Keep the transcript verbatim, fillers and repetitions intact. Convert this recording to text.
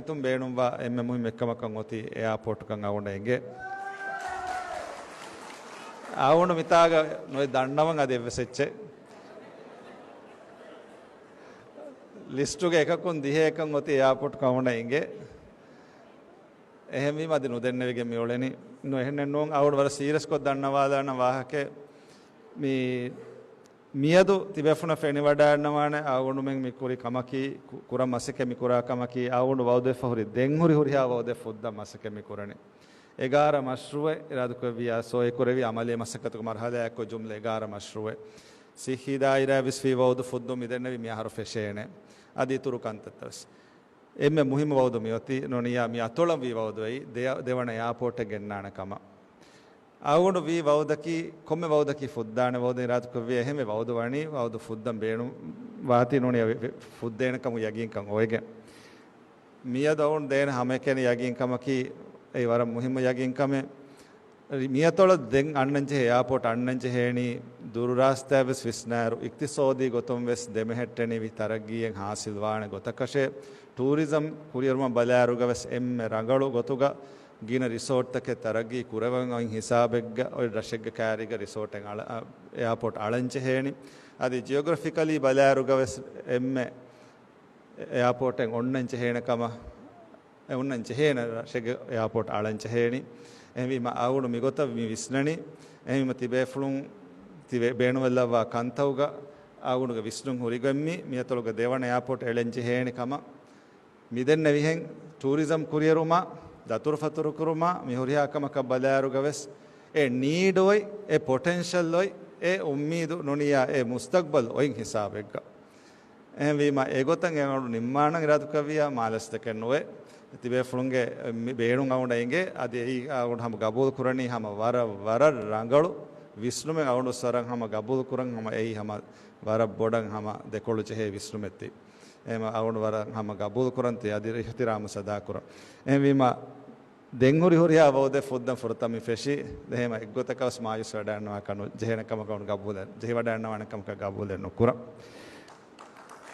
ތުން ބޭނުންވާ އެންމެ މުހިއްމު އެއްކަމަކަށް އޮތީ އެއާޕޯޓުކަން އަޅުގަނޑަށް އެނގޭ. އަޅުގަނޑު މިތާގަ ނުވެ ދަންނަވަން އަދި އެއްވެސް އެއްޗެއް. ލިސްޓުގެ އެކަކުން ދިހައެއްކަން އޮތީ އެއާޕޯޓުކަން އަޅުގަނޑަށް އެނގޭ. އެހެންވީމަ އަދި ނުދެންނެވިގެން މިއުޅެނީ. ނު އެހެންނެއް ނޫން، އަޅުގަނޑު ވަރަށް ސީރިއަސްކޮށް ދަންނަވާލާނަން ވާހަކައެއް. މި މިއަދު ތިބޭފުޅުން ފެނިވަޑައިގަންނަވާނެ އަޅުގަނޑުމެން މި ކުރި ކަމަކީ، ކު-، ކުރަން މަސައްކަތް މި ކުރާ ކަމަކީ، އަޅުގަނޑު ވައުދުވެފަ ހުރި، ދެން ހުރި ހުރިހާ ވައުދެއް ފުއްދަން މަސައްކަތް މި ކުރަނީ. އެގާރަ މަޝްރޫއެއް އިރާދަކުރެއްވިޔާ، ސޮއި ކުރެވި އަމަލީ މަސައްކަތުގެ މަރުހަލާއެއްކޮށް ޖުމްލަ އެގާރަ މަޝްރޫއެއް. ސިއްހީ ދާއިރާ ވެސް ވީ ވައުދު ފުއްދުން މިދެންނެވި މި އަހަރު ފެށޭނެ. އަދި އިތުރު ކަންތައްތައް ވެސް. އެންމެ މުހިއްމު ވައުދު މިއޮތީ ނޫނިޔާ މި އަތޮޅަށް ވީ ވައުދު އެއީ ދެ-، ދެވަނަ އެއާޕޯޓެއް ގެންނާނެ ކަމަށް. އަޅުގަނޑު ވީ ވައުދަކީ، ކޮންމެ ވައުދަކީ ފުއްދާނެ ވައުދެއް އިރާދަކުރެއްވިޔާ، އެހެންވެ ވައުދު ވަނީ ވައުދު ފުއްދަން ބޭނުން ވާތީ ނޫނިޔާ ވެ-، ވެ-، ފުއްދޭނެ ކަމުގެ ޔަގީންކަން އޮވެގެން. މިއަދު އަޅުގަނޑު ދޭނެ ހަމައެކަނި ޔަގީންކަމަކީ، އެއީ ވަރަށް މުހިއްމު ޔަގީންކަމެއް. މިއަތޮޅަށް ދެން އަންނަންޖެހޭ އެއާޕޯޓް އަންނަންޖެހޭނީ، ދުރުރާސްތާ ވެސް ވިސްނާއިރު، އިޤްތިޞާދީ ގޮތުން ވެސް ދެމެހެއްޓެނިވި ތަރައްގީއެއް ހާސިލްވާނެ ގޮތަކަށެއް. ޓޫރިޒަމް ކުރިއެރުމަށް ބަލާއިރުގަ ވެސް އެންމެ ރަނގަޅު ގޮތުގަ ގިނަ ރިސޯޓްތަކެއް ތަރައްގީ ކުރެވެން އޮތް ހިސާބެއްގަ އޮތް ރަށެއްގެ ކައިރީގަ ރިސޯޓެއް އަޅަ-، އަ، އެއާޕޯޓް އަޅަންޖެހޭނީ. އަދި ޖިއޮގްރަފިކަލީ ބަލާއިރުގަ ވެސް އެންމެ އެއާޕޯޓެއް އޮންނަން ޖެހޭނެ ކަމަށް، އެ އޮންނަން ޖެހޭނެ ރަށެއްގެ އެއާޕޯޓް އަޅަން ޖެހޭނީ. އެހެންވީމަ އަޅުގަނޑު މިގޮތަށް މި ވިސްނަނީ. އެހެންވީމަ ތިބޭފުޅުން ތިބޭ-، ބޭނުންވެލައްވާ ކަންތައުގަ އަޅުގަނޑުގެ ވިސްނުން ހުރިގޮތް މި، މިއަތޮޅުގަ ދެވަނަ އެއާޕޯޓް އެޅެން ޖެހޭނެ ކަމަށް. މިދެންނެވިހެން ޓޫރިޒަމް ކުރިއެރުމާ، ދަތުރުފަތުރުކުރުމާ، މި ހުރިހާ ކަމަކަށް ބަލާއިރުގަ ވެސް އެ ނީޑް އޮތް، އެ ޕޮޓެންޝަލް އޮތް، އެ އުއްމީދު ނޫނިޔާ އެ މުސްތަޤްބަލް އޮތް ހިސާބެއްގަ. އެހެންވީމަ އެގޮތަށް އެ އަޅު ނިންމާނަން އިރާދަކުރެއްވިޔާ މާލަސްތަކެއް ނުވޭ. ތިބޭފުޅުންގެ މި ބޭނުން އަޅުގަނޑަށް އެނގޭ. އަދި އެއީ އަޅުގަނޑު ހަމަ ގަބޫލު ކުރަނީ ހަމަ ވަރަށް، ވަރަށް ރަނގަޅު ވިސްނުމެއް އަޅުގަނޑު ވެސް ވަރަށް ހަމަ ގަބޫލު ކުރަން. ހަމަ އެއީ ހަމަ ވަރަށް ބޮޑަށް ހަމަ ދެކޮޅު ޖެހޭ ވިސްނުމެއް ތި. އެހެންވީމަ އަޅުގަނޑު ވަރަށް ހަމަ ގަބޫލު ކުރަން ތި އަދި އިޙްތިރާމު ސަދާ ކުރަން. އެހެންވީމަ ދެން ހުރި ހުރިހާ ވައުދެއް ފުއްދަން ފުރަތަމަ މި ފެށީ. އެހެންވީމަ އެއްގޮތަކަށް ވެސް މާޔޫސް ވެވަޑައިގަންނަވާކަށް ނުޖެހޭނެ ކަމަކަށް ގަބޫލެއް، ޖެހިވަޑައިގަންނަވާނެ ކަމަކަށް ގަބޫލެއް ނުކުރަން.